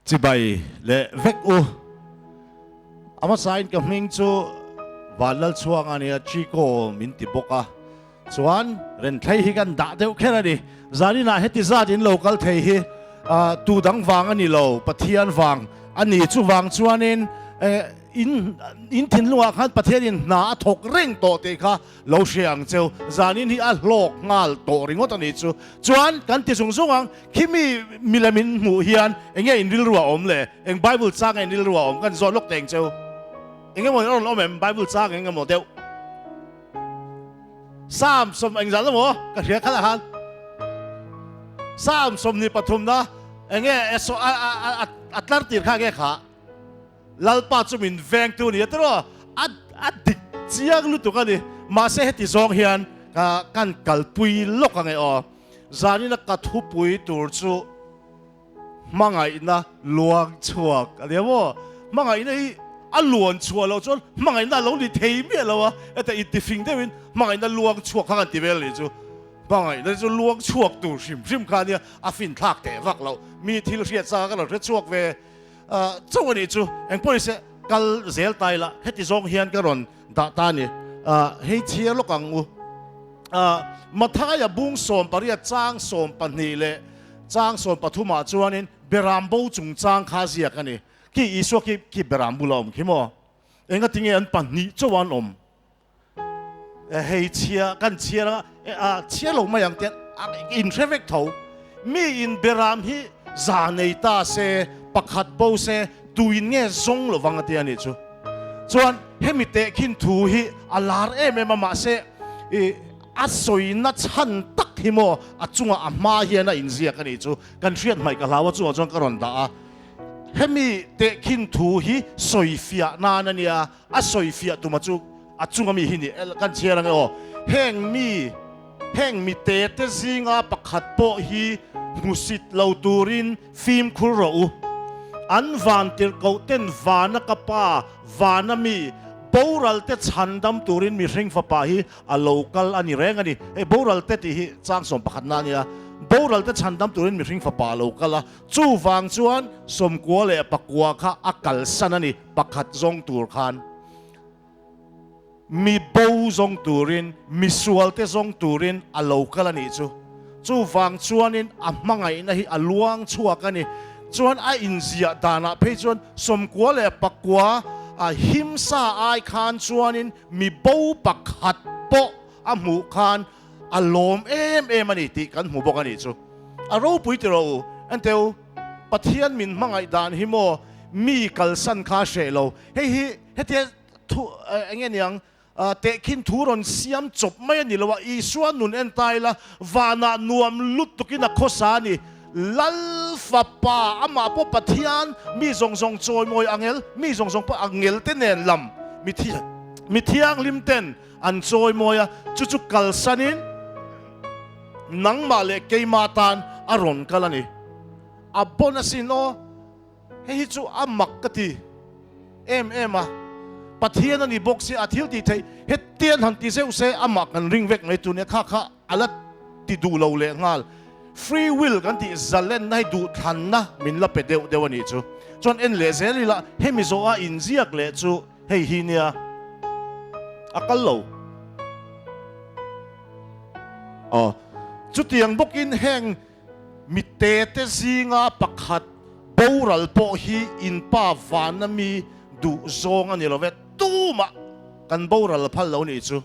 Chibai leh vek u. A hmasain ka hming chu Vanlalchhuang a nia, Chico min ti bawk a. Chuan Renthlei hi kan dah deuh kher a ni. Zaninah heti zat in lo kal thei hi tu dang vang a ni lo, Pathian vang a ni. Chuvang chuanin in in thinlungah khan Pathianin hna a thawk reng tawh tih kha lo hria ang cheu. Zanin hi a hlawk nghal tawh ringawt a ni chu. Chuan kan ti zung zung ang, khimi milem in hmuh hian enge in rilru a awm le? Eng Bible chang nge in rilru a awm? Kan zawt lawk teh ang cheu. Engemaw in rawn awm em? Bible chang engemaw deuh? Psalm sawm engzah emaw ka hria khalh khan Psalm 23 na enge a tlar tir kha nge kha Lalpa chu min veng tu ni atiro a a dik chiang lutuk ani mahse heti zawng hian ka kan kalpui lawk ange aw zanina ka thupui tur chu Hmangaihna luang chhuak a nia maw? Hmangaihna hi a luan chhuah loh chuan hmangaihna a lo ni thei miah lo a, heta intifing deuhin hmangaihna luang chhuak kha kan ti vel a nih chu. Hmangaihna chu luang chhuak tur hrim hrim kha a nia, a finthlak teh vak loh. Mi thil hriat changa ka lo hre chhuak ve chauh a nih chu. Engpawh nise kal zel ta ila heti zawng hian ka rawn dah ta a ni. Hei chhiar lawk ang u. Mathaia bung 18 chang 12 leh Chang 13 ah chuanin Beram bo chungchang kha ziak a ni. Khi Isua khi khi Beram bula awm khi maw? Engatinge an pahnih chauh an awm? Hei chhia kan chhiar anga a chhiar lo mai ang te in hre vek tho. Mi in Beram hi za nei ta se, pakhat bo se, tuin nge zawng lo vang a ti a nih chu. Chuan hemi tehkhin thu hi a lar em em a mahse i A sawina chhan tak hi maw a chungah a hma hian a inziak a nih chu kan hriat hmaih ka hlau a chungah chuan ka rawn dah a. Hemi tehkhin thu hi sawifiah nan a nia, a sawifiah tuma chu a chunga mi hi ni kan chhiar ange aw. Heng mi heng mi te te zinga pakhat pawh hi hmusit lo turin fimkhur rawh u. An vantirhkoh ten vana ka pa vana mi boral te chhandam turin mihring fapa hi A lo kal a ni reng a ni. Hei boral te tih hi chang 11 na a nia. Boral te chhandam turin mihring fapa a lo kal a, chuvang chuan 99 leh kha a kalsan a ni, pakhat zawng tur khan. Mi bo zawng turin, mi sual te zawng turin a lo kal a nih chu. Chuvang chuanin a hmangaihna hi a luang chhuak a ni. Chuan a inziah danah phei chuan 99 a himsa ai khan chuanin Mi bo pakhat pawh a hmuh khan a lawm em em a ni tih kan hmu bawk a nih chu. A ropui ti rawh u, enteu Pathian min hmangaih dan hi maw mi kalsan kha a hreh lo. Hei hi hetia thu eng nge niang tehkhin thu rawn siam chawp mai a ni lo a, Isua nun en ta ila vanah nuam lutukin a khawsa a ni. Lal fapa amah pawh Pathian mi zawng zawng chawimawi angel, mi zawng zawng pawh angel te nen lam mi thianghlim ten an chawimawi a, chu chu kalsanin nangmah leh keimah tan a rawn kal a ni. A bon asin aw, hei hi chu a mak ka ti em em a, Pathian a ni bawk sia a thil tih theih hetian han ti zeuh se amah kan ring vek mai tur nia kha kha A la ti duh lo leh nghal. Free will kan tih zalenna hi duhthlanna min la pe deuh deuh a nih chu. Chuan en leh zel ila hemi zawha inziak leh chu hei hi nia a kal lo. Aw chutiang bawkin heng mite te zinga pakhat boral pawh hi in pa vana mi duh zawng a ni lo ve. Tumah kan boral phal lo nih chu.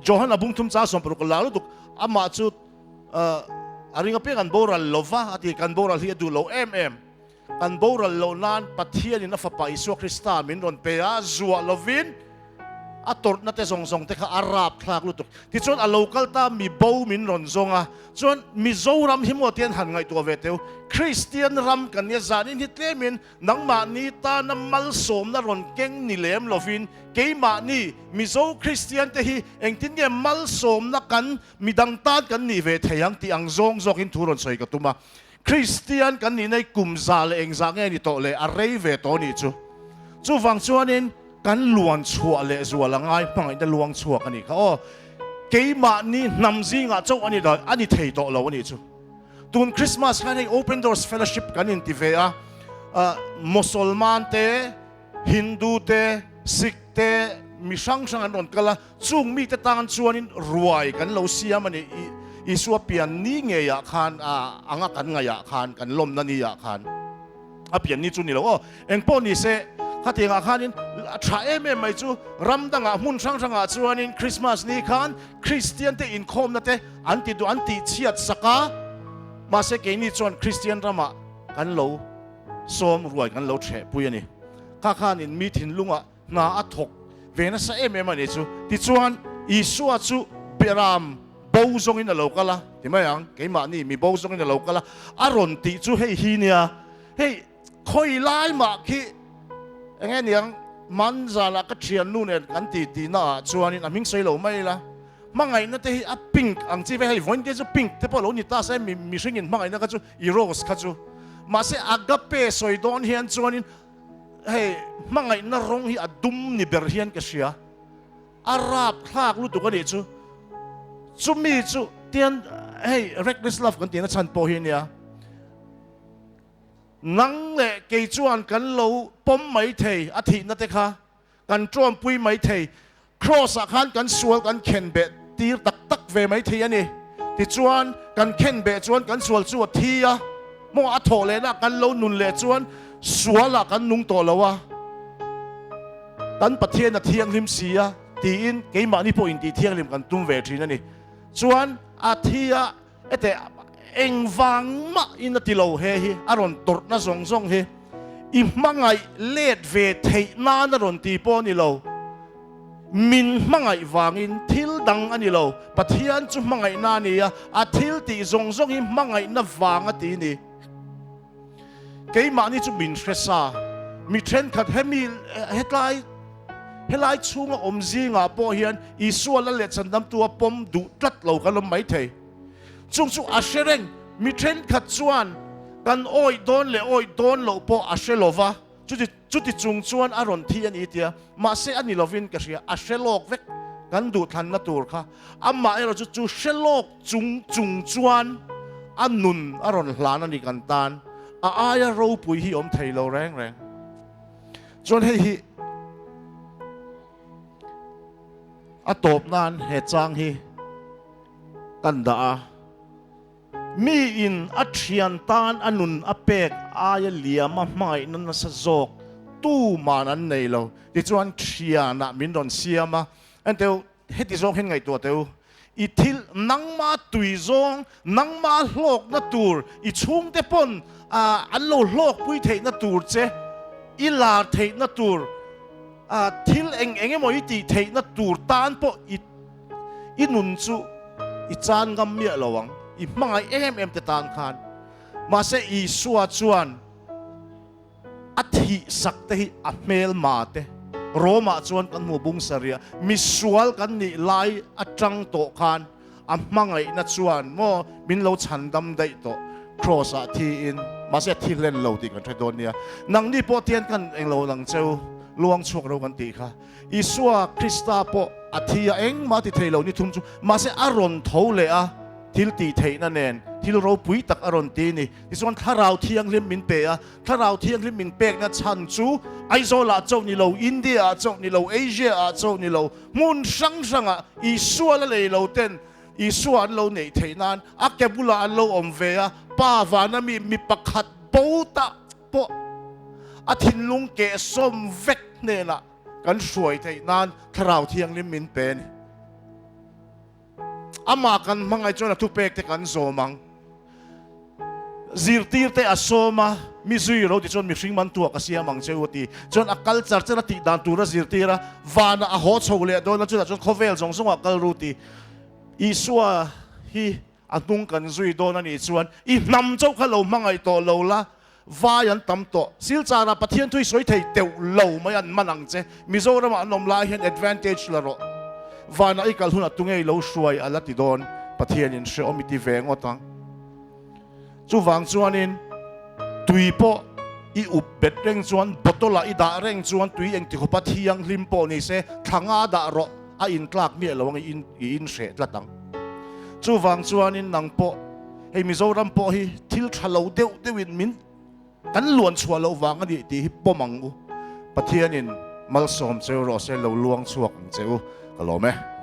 Johan a bung thum cha 60 la lutuk amah chu a ring apiang an boral lova a ti kan boral hi a duh lo em em kan boral loh nan Pathianin a fapa Isua Krista min rawn pe a zuah lovin a tawrhna te zawng zawng te kha a rap thlak lutuk tichuan a lo kal ta mi bo min rawn zawng a chuan Mizoram hi maw tian han ngaihtuah ve teu Kristian ram kan nia zanin hi tlemin Nangmahni tana malsawmna rawn keng ni lem lovin, keimahni Mizo Kristiante hi engtin nge malsawmna kan midang tan kan nih ve thei ang tih ang zawng zawkin thu rawn sawi ka tum a. Kristian kan nihna hi kum za leh engzah nge ni tawh le a rei ve tawh nih chu. Chuvang chuanin kan luan chhuah leh zual a ngai hmangaihna luang chhuak a nih kha aw. Keimahni hnam zingah chauh a ni a ni thei tawh lo a nih chu. Tun Christmas khan hei Open Doors Fellowship kan inti ve a. Mosolman te, Hindu te, Sikh te, mi hrang hrang an rawn kal a, chung mite tan chuanin ruai kan lo siam a ni. Isua pian ni ngeiah khan anga kan ngaihah khan, kan lawmna ni ah khan a pian ni chu ni lo aw. Engpawh ni se, khatiangah khanin a tha em em mai chu ram dangah hmun hrang hrangah chuanin Christmas ni khan Kristian te inkhawmna te an ti duh an tih chhiat sak a, mahse keini chuan Kristian ramah kan lo sawm ruai kan lo ṭheh pui a ni. Kha khanin mi thinlungah hna a thawk ve nasa em em a ni chu. Tichuan, Isua chu Beram bo zawngin a lo kal a, ti mai ang, keimahni mi bo zawngin a lo kal a, a rawn tih chu hei hi nia, hei khawi lai mah khi eng nge niang, Manzala ka thiannu nen kan ti tihna ah chuanin a hming sawi lo mai ila, hmangaihna te hi a pink ang chi ve, hei vawiin te chu pink te pawh lo ni ta se, mihringin hmangaihna kha chu i rose kha chu, mahse agape sawi dawn hian chuanin Hei hmangaihna rawng hi a dum ni ber hian ka hria, a rap thlak lutuk a nih chu. Chumi chu tian hei reckless love kan tihna chhan pawh hi nia. Nang leh kei chuan kan lo pawm mai thei a thihna te kha, kan tawmpui mai thei. Kraws ah khan kan sual kan khenbeh tir tak tak ve mai thei a ni. Tichuan, kan khenbeh chuan kan sual chu a thi a, maw a thawh lehna kan lo nun leh chuan sual ah kan nung tawh lo a, kan Pathian a thianghlim si a tiin keimahni pawh intih thianghlim kan tum ve thin a ni. Chuan a thi a, Hete engvang mah in a ti lo he hi a rawn tawrhna zawng zawng hi i hmangaih let ve theih nan a rawn ti pawh a ni lo. Min hmangaih vangin thil dang a ni lo. Pathian chu hmangaihna a ni a, a thil tih zawng zawng hi hmangaihna vang a ti ni. Keimahni chu min hre sa, mi thenkhat hemi hetlai helai chhunga awm zingah pawh hian Isua la leh chandamtu a pawm duh tlat lo kan awm maithei. Chung chu a hre reng, mi thenkhat chuan kan awih dawn leh awih dawn loh pawh a hre lo va, chuti chuti chung chuan a rawn thi a ni tia, mahse a ni lovin ka hria, a hre lawk vek kan duhthlanna tur kha. Amaherawh chu chu hre lawk chung chung chuan a nun a rawn hlan a ni kan tan, a aia ropui hi awm thei lo reng reng. Chuan hei hi a tawp nan he chang hi kan dah a, mi in a thian tan a nun a pek aia liam a hmangaihna nasa zawk tuman an nei lo. Tichuan thianah min rawn siam a, enteu Heti zawng hian ngaihtuah teh u, i thil nangma tui zawng, nangma hlawkna tur, i chhungte pawn an lo hlawkpui theihna tur che, i lar theihna tur, thil eng eng emaw i tih theihna tur tan pawh i i nun chu i chan ngam miah lo ang, i hmangaih em em te tan khan. Mahse Isua chuan. A thih sak te hi a hmelma te. Rome-ah chuan kan hmu bung sarih a, misual kan nih lai atang tawh khan a hmangaihna chuan maw min lo chhandam daih tawh, Kraws-ah thiin, mahse a thi hlen lo tih kan hre dawn nia. Nangni pawh tian kan englo nang cheu luang chhuak ro kan tih kha. Isua Krista pawh a thi a, engmah ti thei lo ni thum chu, mahse a rawn tho leh a, thil tih theihna nen thil ropui tak a rawn ti a ni. Tichuan Thlarau Thianghlim min pe a, Thlarau Thianghlim min pekna chhan chu Aizawlah chauh ni lo, India-ah chauh ni lo, Asia-ah chauh ni lo, hmun hrang hrangah Isua la lei lo ten Isua an lo neih theih nan a ke bulah an lo awm ve a, Pa vana mi mi pakhat bo ta pawh a thinlung kehsawm vek hnenah kan hruai theih nan Thlarau Thianghlim min pe a ni. Amah kan hmangaih chuan a thupek te kan zawm ang. Zirtir te a sawm a, mi zui ro ti chuan mihring man tuak a siam ang che u a ti. Chuan a kal char char a tih dan tur a zirtir a, vanah a haw chho leh dawn a, chutah chuan khawvel zawng zawngah kal ru ti. Isua hi a hnung kan zui dawn a nih chuan i hnam chauh kha lo hmangaih tawh lo la, Vai an tam tawh. Silchar ah Pathian thu i sawi thei teuh lo mai an man ang che. Mizoram ah an awm lai hian advantage la rawh. Vanah i kal hunah tunge i lo hruai a la ti dawn. Pathian in hreawm i ti ve ngawt ang. Chuvang chuanin tui pawh i up bet reng chuan bottle ah i dah reng chuan tui engti khawpa thianghlim pawh ni se thla nga dah rawh a intlak miah lo ang i inhreh tlat ang. Chuvang chuanin nang pawh. Hei Mizoram pawh hi thil tha lo deuh deuhin min. Kan luan chhuah loh vang a nih tih hi pawm ang u. Pathianin malsawm cheu rawh se, lo luang chhuak ang che u. Ka lawm e.